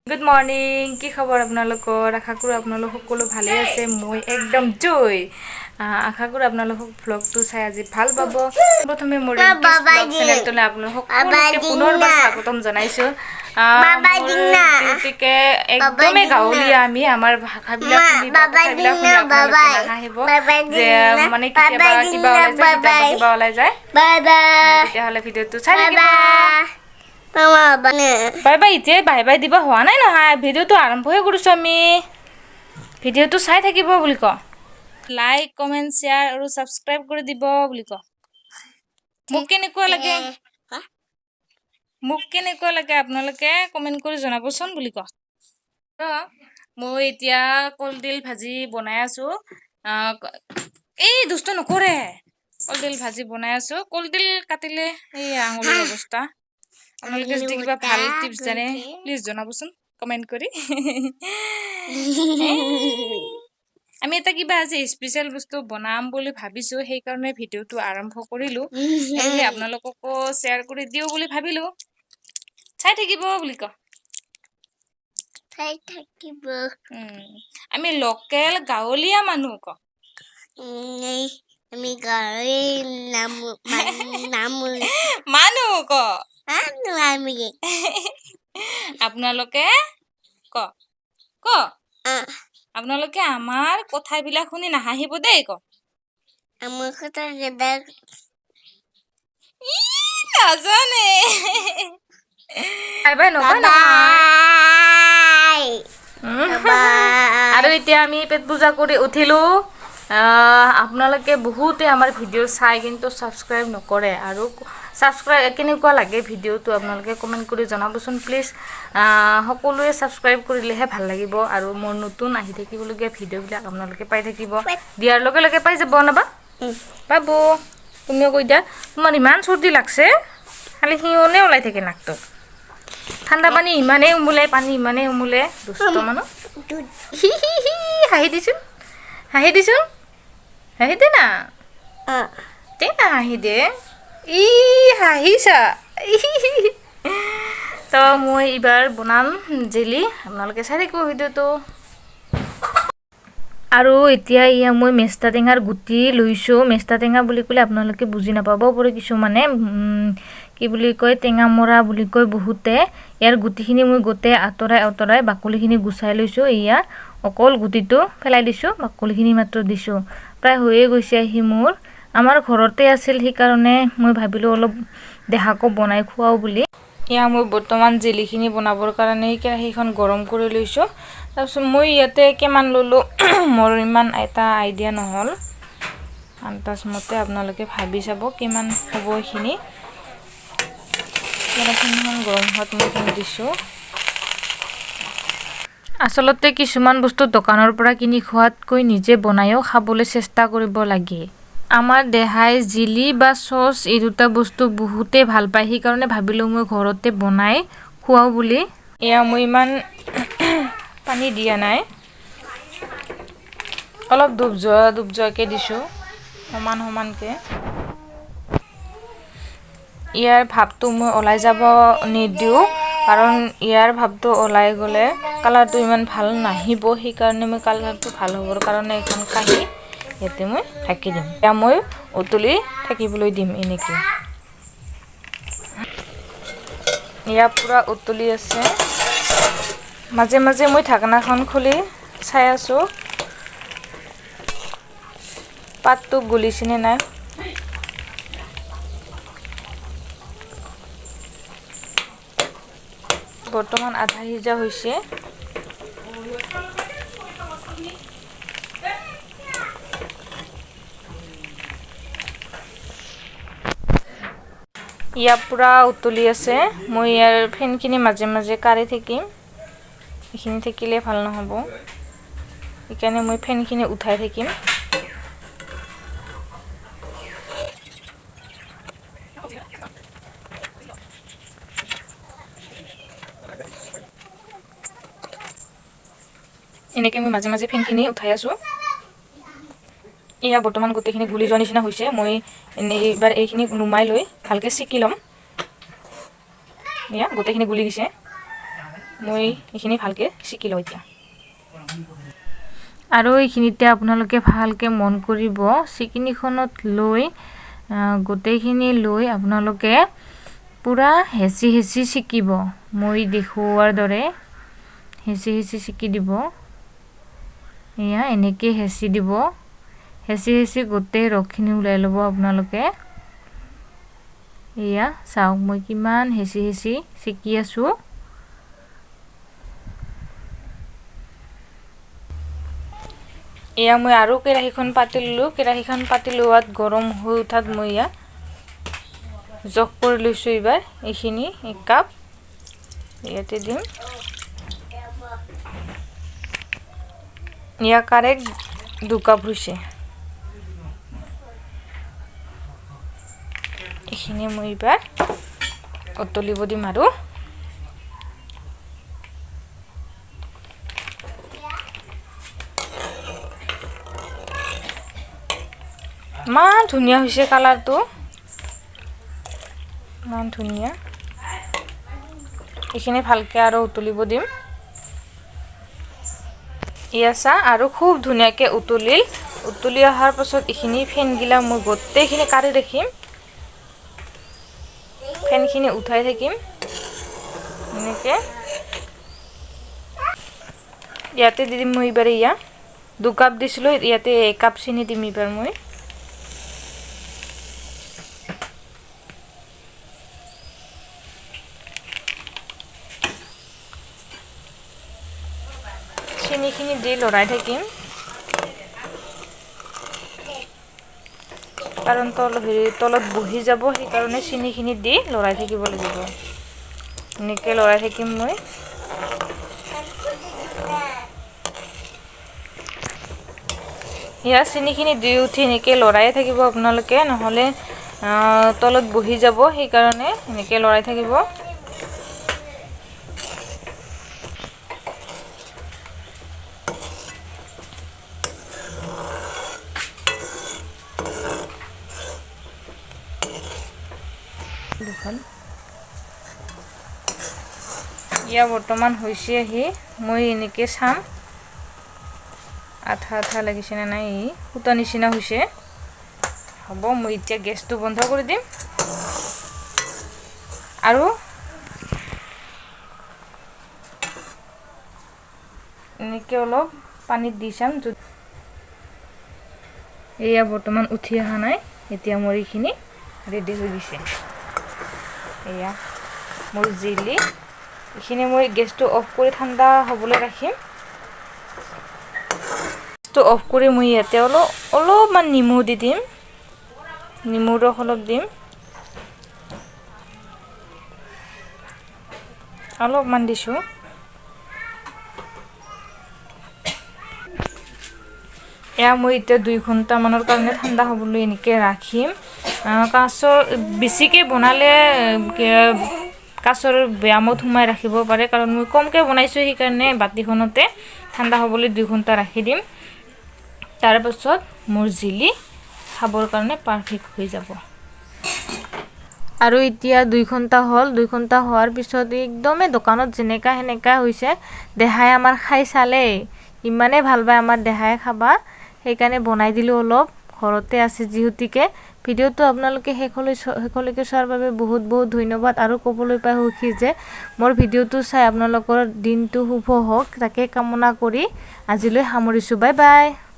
Good morning, কি খবৰ আপোনালোকৰ? আশা কৰোঁ আপোনালোক সকলো ভালেই আছে। মই একদম জয়। আশা কৰোঁ আপোনালোকক ভ্লগটো চাই আজি ভাল পাব। প্ৰথমে মোৰ চেনেলটোলৈ আপোনালোক সকলোকে পুনৰবাৰ স্বাগতম জনাইছোঁ। গতিকে একদমেই গাঁৱলীয়া আমি, আমাৰ ভাষাবিলাক শুনি বা কথাবিলাক শুনি আপোনালোকে নাহাঁহিব যে মানে কেতিয়াবা কিবা ওলাই যায়, কেতিয়াবা কিবা ওলাই যায়। তেতিয়াহ'লে ভিডিঅ'টো চাই থাকিব। Bye bye. এতিয়াই বাই বাই দিব হোৱা নাই নহয়, ভিডিঅ'টো আৰম্ভহে কৰিছোঁ আমি। ভিডিঅ'টো চাই থাকিব বুলি ক, লাইক কমেণ্ট শ্বেয়াৰ আৰু ছাবস্ক্ৰাইব কৰি দিব বুলি ক। মোক কেনেকুৱা লাগে, মোক কেনেকুৱা লাগে আপোনালোকে কমেণ্ট কৰি জনাবচোন বুলি ক। মই এতিয়া কলডিল ভাজি বনাই আছোঁ। এই দুষ্ট নকৰে, কলডিল ভাজি বনাই আছোঁ। কলডিল কাটিলে এই আঙুলিৰ অৱস্থা। আপোনালোকে যদি কিবা ভাল টিপছ জানে প্লিজ জনাবচোন কমেণ্ট কৰি। আমি এটা কিবা আজি স্পেচিয়েল বস্তু বনাম বুলি ভাবিছোঁ, সেইকাৰণে ভিডিঅ'টো আৰম্ভ কৰিলোঁ। সেয়েহে আপোনালোককো শ্বেয়াৰ কৰি দিওঁ বুলি ভাবিলোঁ। চাই থাকিব বুলি ক। চাই থাকিব। আমি লোকেল গাঁৱলীয়া মানুহ ক। আমি গাঁৱলীয়া মানুহ ক। আমি আপোনালোকে ক ক, আপোনালোকে আমাৰ কথাবিলাক শুনি নাহাঁহিব দেই ক। আমাৰ কথা নাজানে। বাই বাই নকয় নহয়। আৰু এতিয়া আমি পেট পূজা কৰি উঠিলোঁ। আপোনালোকে বহুতে আমাৰ ভিডিঅ' চাই কিন্তু ছাবস্ক্ৰাইব নকৰে, আৰু ছাবস্ক্ৰাইব কেনেকুৱা লাগে ভিডিঅ'টো আপোনালোকে কমেণ্ট কৰি জনাবচোন প্লিজ। সকলোৱে ছাবস্ক্ৰাইব কৰিলেহে ভাল লাগিব, আৰু মোৰ নতুন আহি থাকিবলগীয়া ভিডিঅ'বিলাক আপোনালোকে পাই থাকিব, দিয়াৰ লগে লগে পাই যাব। নাবা পাব। তুমিও কৈ দিয়া, তোমাৰ ইমান চৰ্দি লাগছে, খালি সিহঁনে ওলাই থাকে নাকটো। ঠাণ্ডা পানী ইমানেই উমলে, পানী ইমানেই উমলে, দুষ্ট মানুহ। হাঁহি দিচোন, হাঁহি দিচোন, হাঁহি দে না, দে না, হাঁহি দে। ই হাঁহিছা। তো মই এইবাৰ বনাম জেলি, আপোনালোকে চাই থাকিব ভিডিঅ'টো। আৰু এতিয়া এয়া মই মেষ্টা টেঙাৰ গুটি লৈছোঁ। মেষ্টা টেঙা বুলি ক'লে আপোনালোকে বুজি নাপাব পাৰে, কিছুমানে কি বুলি কয়, টেঙা মৰা বুলি কয় বহুতে। ইয়াৰ গুটিখিনি মই গোটেই আঁতৰাই আঁতৰাই বাকলিখিনি গুচাই লৈছোঁ। এয়া অকল গুটিটো পেলাই দিছোঁ, বাকলিখিনি মাত্ৰ দিছোঁ। প্ৰায় হৈয়ে গৈছে আহি মোৰ। আমাৰ ঘৰতে আছিল, সেইকাৰণে মই ভাবিলোঁ অলপ দেহাকো বনাই খুৱাওঁ বুলি। এয়া মই বৰ্তমান জেলিখিনি বনাবৰ কাৰণে কেৰাহীখন গৰম কৰি লৈছোঁ। তাৰপিছত মই ইয়াতে কিমান ল'লোঁ মোৰ ইমান এটা আইডিয়া নহ'ল, আন্দাজমতে আপোনালোকে ভাবি চাব কিমান হ'ব এইখিনি। কেৰাহীখন গৰম হোৱাত মই এইখিনি দিছোঁ। আচলতে কিছুমান বস্তু দোকানৰ পৰা কিনি খোৱাতকৈ নিজে বনায়ো খাবলৈ চেষ্টা কৰিব লাগে। আমাৰ দেহাই জিলি বা চচ এই দুটা বস্তু বহুতেই ভাল পায়, সেইকাৰণে ভাবিলোঁ মই ঘৰতে বনাই খুৱাওঁ বুলি। এয়া মই ইমান পানী দিয়া নাই, অলপ ডুব যোৱা ডুব যোৱাকৈ দিছোঁ, সমান সমানকৈ। ইয়াৰ ভাৱটো মই ওলাই যাব নিদিওঁ, কাৰণ ইয়াৰ ভাৱটো ওলাই গ'লে কালাৰটো ইমান ভাল নাহিব। সেইকাৰণে মই কালাৰটো ভাল হ'বৰ কাৰণে এখন কাঁহী ইয়াতে মই ঢাকি দিম। এতিয়া মই উতলি থাকিবলৈ দিম এনেকৈ। এয়া পূৰা উতলি আছে। মাজে মাজে মই ঢাকনাখন খুলি চাই আছোঁ পাতটো গলিছেনে নাই। বৰ্তমান আধা সিজা হৈছে। ইয়াৰ পূৰা উতলি আছে। মই ইয়াৰ ফেনখিনি মাজে মাজে কাঢ়ি থাকিম, এইখিনি থাকিলে ভাল নহ'ব, সেইকাৰণে মই ফেনখিনি উঠাই থাকিম। এনেকৈ মই মাজে মাজে ফেনখিনি উঠাই আছোঁ। এয়া বৰ্তমান গোটেইখিনি গুলি যোৱা নিচিনা হৈছে। মই এইবাৰ এইখিনি নুমাই লৈ ভালকৈ চেকি ল'ম। এয়া গোটেইখিনি গুলি গৈছে। মই এইখিনি ভালকৈ শিকি লওঁ এতিয়া। আৰু এইখিনিতে আপোনালোকে ভালকৈ মন কৰিব, চিকিনিখনত লৈ গোটেইখিনি লৈ আপোনালোকে পূৰা হেঁচি হেঁচি শিকিব, মই দেখুওৱাৰ দৰে হেঁচি হেঁচি শিকি দিব। এয়া এনেকৈ হেঁচি দিব, হেঁচি হেঁচি গোটেই ৰসখিনি ওলাই ল'ব আপোনালোকে। এয়া চাওক মই কিমান হেঁচি হেঁচি শিকি আছোঁ। এয়া মই আৰু কেৰাহীখন পাতি ল'লোঁ। কেৰাহীখন পাতি লোৱাত গৰম হৈ উঠাত মই ইয়াত জোখ কৰি লৈছোঁ। এইবাৰ এইখিনি 1 কাপ ইয়াতে দিম। ইয়াৰ কাৰেক্ট 2 কাপ হৈছে। এইখিনি মই এইবাৰ উতলিব দিম। আৰু ইমান ধুনীয়া হৈছে কালাৰটো, ইমান ধুনীয়া। এইখিনি ভালকৈ আৰু উতলিব দিম। এয়া চা, আৰু খুব ধুনীয়াকৈ উতলিল। উতলি অহাৰ পাছত এইখিনি ফেনগিলা মই গোটেইখিনি কাঢ়ি ৰাখিম, ফেনখিনি উঠাই থাকিম এনেকৈ। ইয়াতে দি দিম মই এইবাৰ। এয়া 2 কাপ দিছিলোঁ, ইয়াতে 1 কাপ চেনি দিম এইবাৰ মই। চেনিখিনি দি লৰাই থাকিম, কাৰণ তলত বহি যাব, সেইকাৰণে চেনিখিনি দি লৰাই থাকিব লাগিব। এনেকৈ লৰাই থাকিম মই। ইয়াৰ চেনিখিনি দি উঠি এনেকৈ লৰায়ে থাকিব আপোনালোকে, নহ'লে তলত বহি যাব, সেইকাৰণে এনেকৈ লৰাই থাকিব। দুখন ইয়া বৰ্তমান হৈছে আহি। মই এনেকৈ চাম আঠা আঠা লাগিছে নে নাই। ই সূতা নিচিনা হৈছে, হ'ব। মই এতিয়া গেছটো বন্ধ কৰি দিম আৰু এনেকৈ অলপ পানীত দি চাম। এয়া বৰ্তমান উঠি অহা নাই। এতিয়া মোৰ এইখিনি ৰেডি হৈ গৈছে। এয়া মোৰ জিলি। এইখিনি মই গেছটো অফ কৰি ঠাণ্ডা হ'বলৈ ৰাখিম। গেছটো অফ কৰি মই ইয়াতে অলপমান নেমু দি দিম, নেমুৰ ৰস অলপ দিম, অলপমান দিছোঁ। এয়া মই এতিয়া 2 ঘণ্টামানৰ কাৰণে ঠাণ্ডা হ'বলৈ এনেকৈ ৰাখিম। কাঁচৰ বেছিকৈ বনালে কাঁচৰ বৈয়ামত সোমাই ৰাখিব পাৰে। কাৰণ মই কমকৈ বনাইছোঁ, সেইকাৰণে বাতিখনতে ঠাণ্ডা হ'বলৈ 2 ঘণ্টা ৰাখি দিম। তাৰপাছত মোৰ জিলি খাবৰ কাৰণে পাৰফেক্ট হৈ যাব। আৰু এতিয়া 2 ঘণ্টা হ'ল। 2 ঘণ্টা হোৱাৰ পিছত একদমেই দোকানত যেনেকা সেনেকা হৈছে। দেহাই আমাৰ খাই চালেই, ইমানেই ভাল পায় আমাৰ দেহাই খাবা, সেইকাৰণে বনাই দিলোঁ অলপ, ঘৰতে আছে যিহেতুকে। ভিডিঅ'টো আপোনালোকে শেষলৈকে চোৱাৰ বাবে বহুত বহুত ধন্যবাদ। আৰু ক'বলৈ পাই সুখী যে মোৰ ভিডিঅ'টো চাই আপোনালোকৰ দিনটো শুভ হওক, তাকে কামনা কৰি আজিলৈ সামৰিছোঁ। Bye bye.